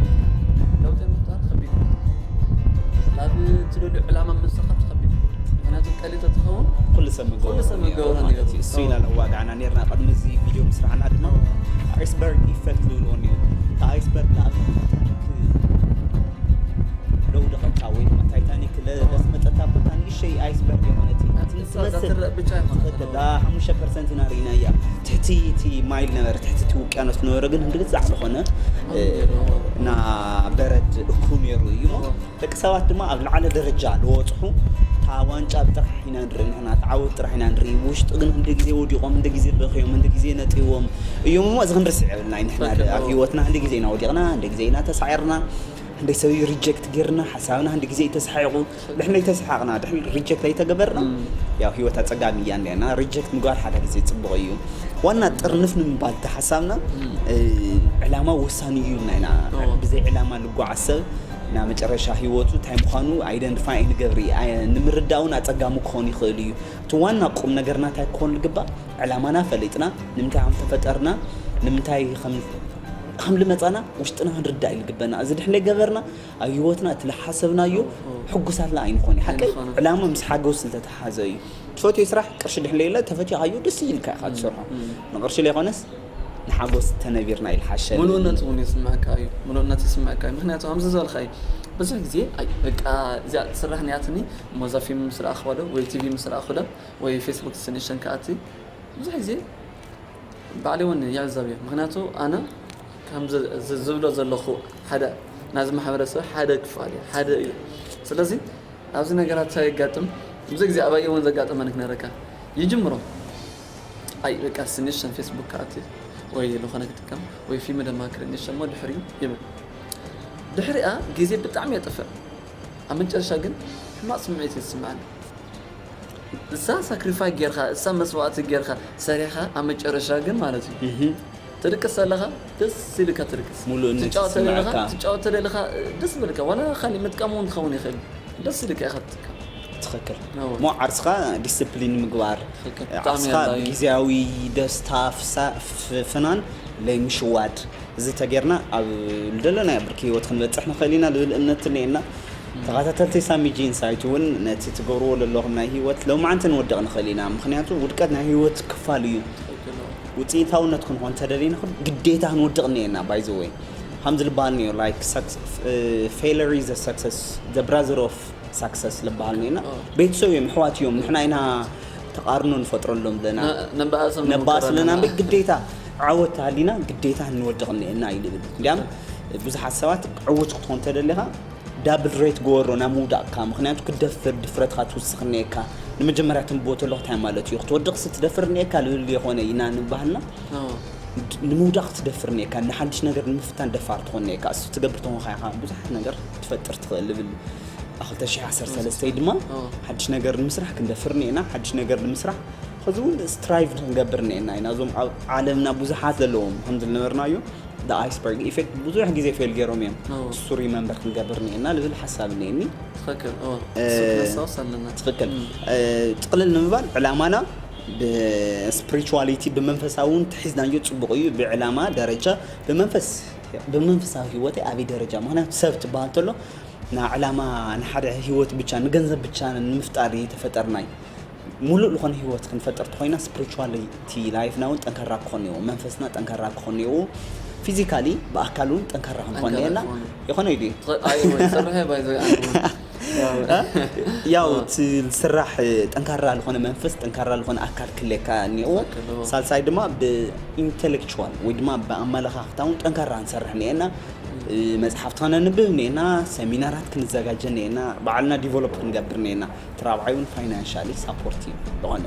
ለውጢ ምፍጣር ከቢድ እዩ። ናብ እትደልዮ ዕላማ ምብጻሕ ከቢድ እዩ። ምኽንያቱ ቀሊል ተትኸውን ኩሉ ሰብ መገብሮ ኩሉ ሰብ መገብሮ ነይሩ። ነይሩ። እሱ ኢና ነዋግዓና ነርና። ቅድሚ እዚ ቪድዮ ምስራሕና ድማ ኣይስበርግ ኢፈክት ዝብልዎ ነይሩ። እቲ ኣይስበርግ ንኣብነት ታይታኒክ ለውደቐካ ወይ ድማ ታይታኒክ ለስመጠታ ቦታ ንእሸይ ኣይስበርግ የኾነት። እቲ እዛ ትመስል ትረአ ብቻ ይኾነት ትኽክል። ኣለዎ። ዳ ሓሙሽተ ፐርሰንት ኢና ርኢናያ። ትሕቲ እቲ ማይ ነበረ፣ ትሕቲ እቲ ውቅያኖስ ነበረ፣ ግን ህንዲ ግዛዕ ዝኾነ፣ እ፣ እና በረድ እኩ ነይሩ እዩ እሞ፣ ደቂ ሰባት ድማ ኣብ ላዕለ ደረጃ ልወጽሑ፣ እታ ዋንጫ ጥራሕ ኢና ንርኢ ንሕና፣ እታ ዓወት ጥራሕ ኢና ንርኢ። ውሽጡ ግን ህንዲ ግዜ ወዲቖም፣ ህንዲ ግዜ በኽዮም፣ ህንዲ ግዜ ነጢዎም እዮም እሞ፣ እዚ ክንርስዕ የብልና እዩ። ንሕና ትኽክል። ኣብ ህይወትና ህንዲ ግዜ ኢና ወዲቕና፣ ህንዲ ግዜ ኢና ተሳዒርና፣ ህንዲ ሰብ እዩ ሪጀክት ጌርና፣ ሓሳብና ህንዲ ግዜ እዩ ተሳሒቑ። ድሕሪ ለይተሰሓቕና፣ ድሕሪ ሪጀክት ለይተገበርና፣ እም። ያው ህይወት ኣጸጋሚ እያ እንዲያና። ሪጀክት ምግባር ሓደ ግዜ ጽቡቕ እዩ። ዋና ጥርንፍ ንምባል ተሓሳብና፣ እም። እ፣ ዕላማ ወሳኒ እዩ ኢልና ኢና። ኦ። ብዘይ ዕላማ ልጓዓዝ ሰብ ናብ መጨረሻ ህይወቱ እንታይ ምዃኑ ኣይደንቲፋይ ኣይንገብር እዩ። ኣይ-፣ ንምርዳእ እውን ኣጸጋሚ ክኾን ይኽእል እዩ። እቲ ዋና ቁም ነገርና እንታይ ክኾን ልግባእ? ዕላማና ፈሊጥና፣ ንምንታይ ከም ተፈጠርና፣ ንምንታይ ከም፣ ከም ልመጻና ውሽጥና ክንርዳእ እዩ ልግበና። እዚ ድሕር ገበርና፣ ኣብ ህይወትና እቲ ልሓሰብናዮ ኦ፣ ኦ። ሕጉሳት ለኣይንኾን እዩ። ሓቀይ ኣይንኾንን። ዕላማ ምስ ሓጎስ ዝተተሓዘ እዩ። ትፈትዮ ስራሕ ቅርሺ ድሕር ለየለ ተፈቲኻዮ ደስ ኢልካ ኢኻ ትሰርሖ። እም። ንቅርሺ ለይኾነስ ንሓጎስ ተነቢርና ኢልሓሸ። ምሉእነት እውን ይስምዐካ እዩ። ምሉእነት ይስምዐካ እዩ። ምኽንያቱ ከምዚ ዝበልካ እዩ። ብዙሕ ግዜ፣ ኣይ፣ በቃ እዚኣ ስራሕ ንያትኒ፣ እሞ እዛ ፊልም ምስ ረኣኽዋ ዶ፣ ወይ ቲቪ ምስ ረኣኹ ዶ፣ ወይ ፌስቡክ ስንሸን ከኣቲ፣ ብዙሕ ግዜ ባዕለይ እውን ይዕዘብ እየ። ምኽንያቱ ኣነ ከም ዝ-፣ ዝ-፣ ዝብሎ ዘለኹ ሓደ ናዚ ማሕበረሰብ ሓደ ክፋል እየ፣ ሓደ እየ። ስለዚ ኣብዚ ነገራት እንታይ የጋጥም? ብዙ ግዜ ኣባይ እውን ዘጋጠመኒ ክነግረካ። ይጅምሮ። ኣይ በቃ ስንሸን ፌስቡክ ከኣቲ ወይ ዝኾነ ክጥቀም ወይ ፊልም ደማ ክርኢ ንሸሞ ድሕሪኡ ይብል። ድሕሪኣ ግዜ ብጣዕሚ የጥፍእ። ኣብ መጨረሻ ግን ሕማቕ ስምዒት እዩ ዝስምዓኒ። እሳ ሳክሪፋይ ጌርካ፣ እሳ መስዋእቲ ጌርካ ሰሪሕካ፣ ኣብ መጨረሻ ግን ማለት እዩ። እህ። ትድቅስ ኣለኻ፣ ደስ ኢልካ ትድቅስ። ሙሉእነት ትጫወት ይስምዓካ። ኣለኻ፣ ትጫወት ኣለኻ፣ ደስ ዝብልካ። ዋላ ካሊእ ምጥቃም እውን ክኸውን ይኽእል። ደስ ኢልካ ኢኻ ትጥቀም። ትኽክል። እዎ። እሞ ዓርስኻ ዲስፕሊን ምግባር፣ ትኽክል። ብጣዕሚ ዓርስኻ ኣድላዪ። ብግዜያዊ ደስታ፣ ፍሳ-፣ ፍ-፣ ፍናን ለይምሽዋድ። እዚ ተጌርና ኣብ ልደለናዮ ብርኪ ህይወት ክንበጽሕ ንኽእል ኢና ልብል እምነት እኒኤና። ተኸታተልቲ ሳሚ ጂ ኢንሳይት እውን ነቲ ትገብርዎ ዘለኹም ናይ ህይወት ሎማዓንቲ ንወድቕ ንኽእል ኢና። ምኽንያቱ ውድቀት ናይ ህይወት ክፋል እዩ። ትኽክል። ውፅኢታውነት ክንኾን እንተደሊና ግን ግዴታ ክንወድቕ እኒኤና። ባይ ዘ ወይ ከምዚ ልበሃል እኒኦ፣ like, success, እ፣ failure is a success, the brother of success ልበሃል እኒኤና። ኦ። ቤተሰብ እዮም፣ ኣሕዋት እዮም። ንሕና ኢና ተቃርኖ ንፈጥረሎም ዘለና። ነ-፣ ነባእሶም ነባእስ ንሙከራ ኣለና። እምበር ግዴታ ዓወት ሃሊና ግዴታ ንወድቕ እኒኤና እዩ ልብል። እንዲያም ብዙሓት ሰባት ዕዉት ክትኾን እንተደሊኻ ዳብል ሬት ግበሮ ናብ ምውዳቕካ። ምኽንያቱ ክትደፍር ድፍረትካ ትውስኽ እኒኤካ። ንመጀመርያ ትንብቦ ተለኹ እንታይ ማለት እዩ? ክትወድቕ ስትደፍር እኒኤካ ልብል የኾነ ኢና ንባህልና። ኦ። ድ-፣ ንምውዳቕ ክትደፍር እኒኤካ፣ ንሓድሽ ነገር ንምፍታን ደፋር ትኾን እኒኤካ። እሱ ትገብር ተኾንካ ኢኻ ብዙሓት ነገር ትፈጥር ትኽእል ልብል። ኣብ ክልተ ሽሕ ዓሰርተ ሰለስተ ድማ ኦ። ሓድሽ ነገር ንምስራሕ ክንደፍር እኒኤና። ሓድሽ ነገር ንምስራሕ ከዚ እውን ስትራይቭ ክንገብር እኒኤና ኢና። እዞም ኣብ ዓለምና ብዙሓት ዘለዎም ከምዚ ዝነበርናዮ፣ the iceberg effect ብዙሕ ግዜ ፌል ገይሮም እዮም። ኦ። እሱ ሪመምበር ክንገብር እኒኤና ልብል ሓሳብ እኒኤኒ። ትኽክል። ኦ፣ እ፣ እሱ ክነስታውስ ኣለና። ትኽክል። እም። እ፣ ጥቕልል ንምባል ዕላማና ብስፒሪቹዋሊቲ ብመንፈሳዊ እውን ተሒዝናዮ ጽቡቕ እዩ። ብዕላማ ደረጃ ብመንፈስ፣ ብመንፈሳዊ ህይወተይ ኣበይ ደረጃ? ምኽንያቱ ሰብ ትበሃል ተሎ ንዕላማ ንሓደ ህይወት ብቻ ንገንዘብ ብቻ ንምፍጣር እዩ ተፈጠርና እዩ። ሙሉእ ዝኾነ ህይወት ክንፈጥር ተኾይና ስፒሪቹዋሊቲ ላይፍና እውን ጠንካራ ክኾን እኒኦ፣ መንፈስና ጠንካራ ክኾን እኒኦ፣ ፊዚካሊ ብኣካል እውን ጠንካራ ክንኾን ጠንካራ እኒኤና። ክኾን። ይኾነ እዩ ድዩ? ትኸ-፣ ኣይ፣ ወይ፣ ሰርሐ ባይ ዘ-፣ ኣይ፣ ወይ። ያው፣ እ? ያው፣ እ። እቲ ዝስራሕ፣ እ፣ ጠንካራ ዝኾነ መንፈስ፣ ጠንካራ ዝኾነ ኣካል ክህልየካ እኒኦ። ትኽክል፣ እዎ። ሳልሳይ ድማ ብኢንቴሌክቹዋል ወይ ድማ ብኣመለኻኽታ እውን ጠንካራ ክንሰርሕ እኒኤና። እ፣ መጽሓፍቲ ከነንብብ እኒኤና፣ ሰሚናራት ክንዘጋጀ እኒኤና፣ ባዕልና ዲቨሎፕ ክንገብር እኒኤና። እቲ ራብዓይ እውን ፋይናንሻሊ ሳፖርት እዩ ዝኾነ።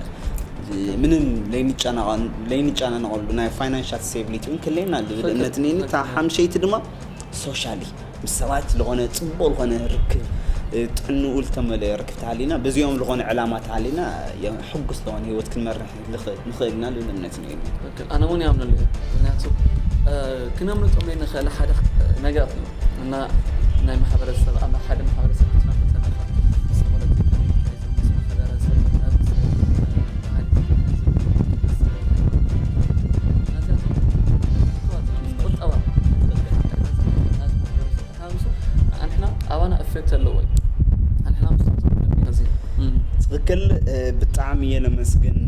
እ፣ ምንም ለይንጨናቐ-፣ ለይንጨናነቐሉ ናይ ፋይናንሻል ስቴቢሊቲ እውን ክህልየና ዝብል ትኽክል፣ እምነት እኒኤኒ። እታ ትኽክል። ሓምሸይቲ ድማ ሶሻሊ ምስ ሰባት ዝኾነ ጽቡቕ ዝኾነ ርክብ፣ እ፣ ጥዕንኡ ዝተመልአ ርክብ ተሃሊና፣ በዚኦም ዝኾነ ዕላማ ተሃሊና፣ የ-፣ ሕጉስ ዝኾነ ህይወት ክንመርሕ ንኽእል፣ ንኽእል ኢና ዝብል እምነት እኒኤኒ። ትኽክል። ኣነ እውን ይኣምነሉ እየ። ምኽንያቱ፣ እ፣ ክነምልጦም ዘይንኽእል ሓደ ነገራት እዩ። እና ናይ ማሕበረሰብ፣ ኣብ ሓደ ማሕበረሰብ ክትነብር ከለኻ፣ ምስ ፖለቲካ፣ ምስ ማሕበረሰብ፣ ምስ ባህሊ፣ ቁጠባ፣ ክል ብጣዕሚ እየ ለመስግን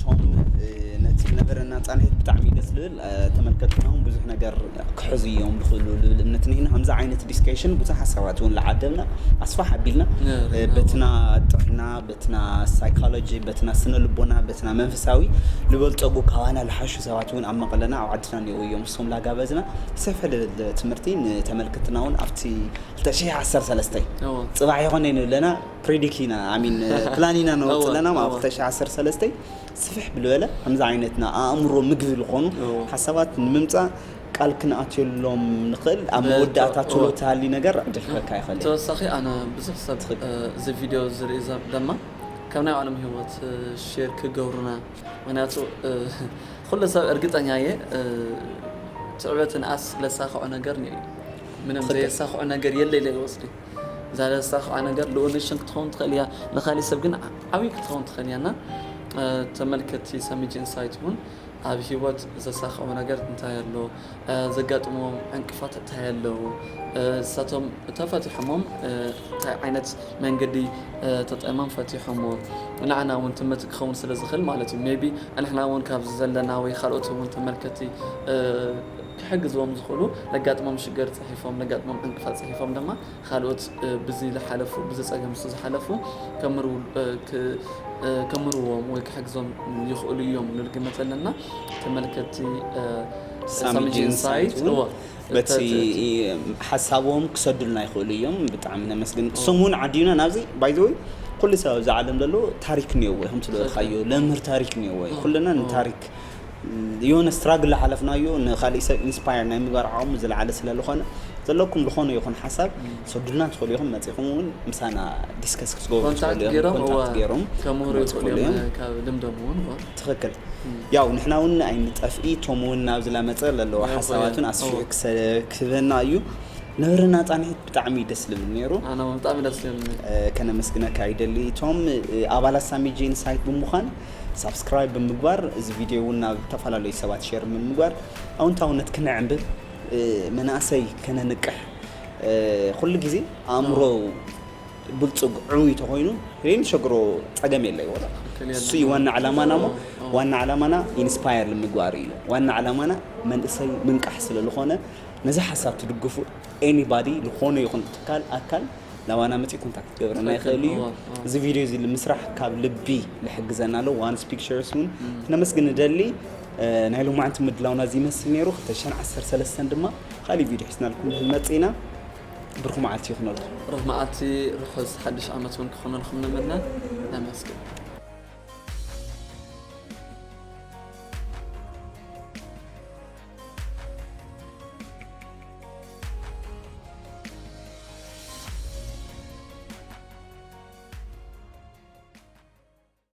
ቶም፣ ነቲ ዝነበረና ፃንሒት ብጣዕሚ ደስ ልብል። ተመልከትና እውን ብዙሕ ነገር ክሕዙ እዮም ዝኽእሉ ልብል እምነት ነይና። ከምዚ ዓይነት ዲስከሽን ብዙሓት ሰባት እውን ለዓደምና ኣስፋሕ ኣቢልና፣ በትና ጥዕና፣ በትና ሳይኮሎጂ፣ በትና ስነ ልቦና፣ በትና መንፈሳዊ ዝበልፀጉ ካባና ልሓሹ ሰባት እውን ኣብ መቐለና ኣብ ዓድና እኒኦ እዮም። እሶም ላጋበዝና ሰፈ ልብል ትምህርቲ ንተመልከትና እውን ኣብቲ ክልተ ሽሕ ዓሰርተ ሰለስተ፣ ጽባሕ ይኾነ ንብለና ፕሪዲክት ኢና፣ ኣሚን ፕላን ኢና ነወፅእ ኣለና። ኣብ ክልተ ሽሕ ዓሰርተ ሰለስተ ስፍሕ ብልበለ ከምዚ ዓይነትና ኣእምሮ ምግቢ ዝኾኑ ሓሳባት ንምምፃእ ቃል ክንኣትየሎም ንኽእል። ኣብ መወዳእታ ትሎ ትሃሊ ነገር ዕድል ክህበካ ይኽእል። ተወሳኺ ኣነ ብዙሕ ሰብ እዚ ቪድዮ ዝርኢ ሰብ ድማ ካብ ናይ ባዕሎም ህይወት ሼር ክገብሩና፣ ምክንያቱ ኩሉ ሰብ እርግጠኛ እየ ትዕበትን ኣስ ለሳኽዖ ነገር ኒዮ ምንም ዘየሳኽዖ ነገር የለ ኢለ ይወስድ። እዛ ለሳኽዓ ነገር ልኡንሽን ክትኸውን ትኽእል እያ፣ ንኻሊእ ሰብ ግን ዓብዪ ክትኸውን ትኽእል እያ። እና ተመልከትቲ ሰሚጅ ኢንሳይት እውን ኣብ ህይወት ዘሳኽዖ ነገር እንታይ ኣሎ፣ ዘጋጥሞም ዕንቅፋት እንታይ ኣለዉ፣ እሳቶም ተፈቲሖሞም እንታይ ዓይነት መንገዲ ተጠቂሞም ፈቲሖሞ፣ ንዓና እውን ትምህርቲ ክኸውን ስለ ዝኽእል ማለት እዩ። ሜቢ ንሕና እውን ካብዚ ዘለና ወይ ካልኦት እውን ተመልከትቲ ክሕግዝዎም ዝኽእሉ ለጋጥሞም ሽገር ፅሒፎም ለጋጥሞም ዕንቅፋት ፅሒፎም ድማ ካልኦት ብዚ ዝሓለፉ ብዚ ፀገም ስ ዝሓለፉ ከምርዎም ወይ ክሕግዞም ይኽእሉ እዮም ንብል ግመት ኣለና። ተመልከትቲ ሳሚጅ ኢንሳይት በቲ ሓሳቦም ክሰዱልና ይኽእሉ እዮም። ብጣዕሚ ነመስግን። እሶም እውን ዓዲና ናብዚ ባይዘወይ ኩሉ ሰብ ኣብዚ ዓለም ዘሎ ታሪክ እኒኦዎ እዩ። ከምቲ ዝበልካዮ ለምህር ታሪክ እኒኦዎ እዩ። ኩልና ንታሪክ የሆነ ስትራግል ዝሓለፍናዮ ንካሊእ ሰብ ኢንስፓየር ናይ ምግባር ዓቕሙ ዝለዓለ ስለ ዝኾነ ዘለኩም ዝኾነ ይኹን ሓሳብ ሰዱልና ትኽእሉ ኢኹም። መፂኹም እውን ምሳና ዲስከስ ክትገብሩ ትኽእሉ ኢኹም። ኮንታክት ገይሮም ከምህሩ ይኽእሉ እዮም። ካብ ልምዶም እውን ትኽክል። ያው ንሕና እውን ኣይንጠፍኢ። ቶም እውን ናብዚ ላመፀ ለለዎ ሓሳባትን ኣስፊሑ ክህበና እዩ። ነበረና ፃንሒት ብጣዕሚ ደስ ልብል ነይሩ። ኣነ እውን ብጣዕሚ ደስ ልብል። ከነመስግነካ ይደሊ። ቶም ኣባላት ሳሚ ጄኖሳይድ ብምዃን ሳብስክራይብ ብምግባር እዚ ቪድዮ እውን ናብ ዝተፈላለዩ ሰባት ሼር ብምግባር ኣውንታውነት ክነዕንብብ መናእሰይ ከነንቅሕ ኩሉ ግዜ ኣእምሮ ብልፁግ ዕውይ ተኮይኑ ዘይንሸግሮ ፀገም የለ ይወጣ። እሱ እዩ ዋና ዓላማና። ሞ ዋና ዓላማና ኢንስፓየር ንምግባር እዩ። ዋና ዓላማና መንእሰይ ምንቃሕ ስለ ዝኾነ ነዚ ሓሳብ ትድግፉ ኤኒባዲ ዝኾነ ይኹን ትካል ኣካል ናባና መፂኡ ኮንታክት ክገብረና ይኽእል እዩ። እዚ ቪድዮ እዚ ንምስራሕ ካብ ልቢ ዝሕግዘና ኣሎ ዋንስ ፒክቸርስ እውን ክነመስግን ንደሊ። ናይ ሎማዓንቲ ምድላውና እዚ ይመስል ነይሩ። ክልተ ሽሕን ዓሰርተ ሰለስተን ድማ ካሊእ ቪድዮ ሒዝናልኩም ክንመፅእ ኢና። ብሩኽ መዓልቲ ይኹነልኩም። ብሩኽ መዓልቲ፣ ርሑስ ሓድሽ ዓመት እውን ክኾነልኩም ንምነ። ነመስግን።